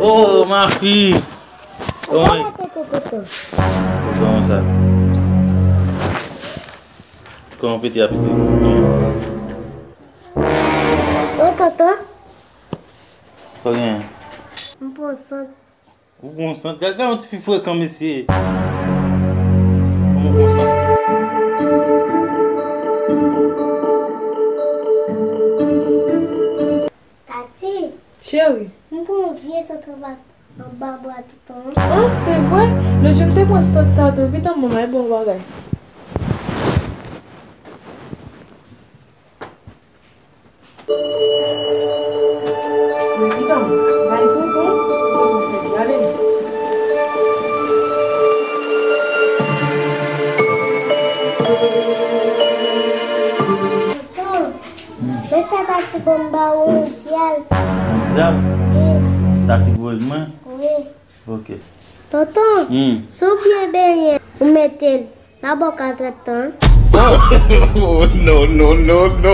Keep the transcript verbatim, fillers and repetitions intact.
Oh, ma fille! Kòman? Kòman sa? Kòman pete a pete? Wi, tonton. Sa w genyen? M pran sant. Ou pran sant? Gade, gade yon ti fi frekan, mesye. Kòman w pran sant? Tati. Cheri. M pran yon vye sant anba, anba bra tonton. Ah, se vre? Lòt jou m te pran sant sa tou, epi tanm manman e bon bagay. Men pitanm, bay tonton, tonton sèvi, ale. Tonton, men sa Tati ban m ba ou yon dyal. Yon dyal? Wi. Tati voye l mwen? Wi. Ok. Tonton, hmm, si w byen benyen, ou mete l. N a ba w katrèt tan. Oh, no, no, no, no.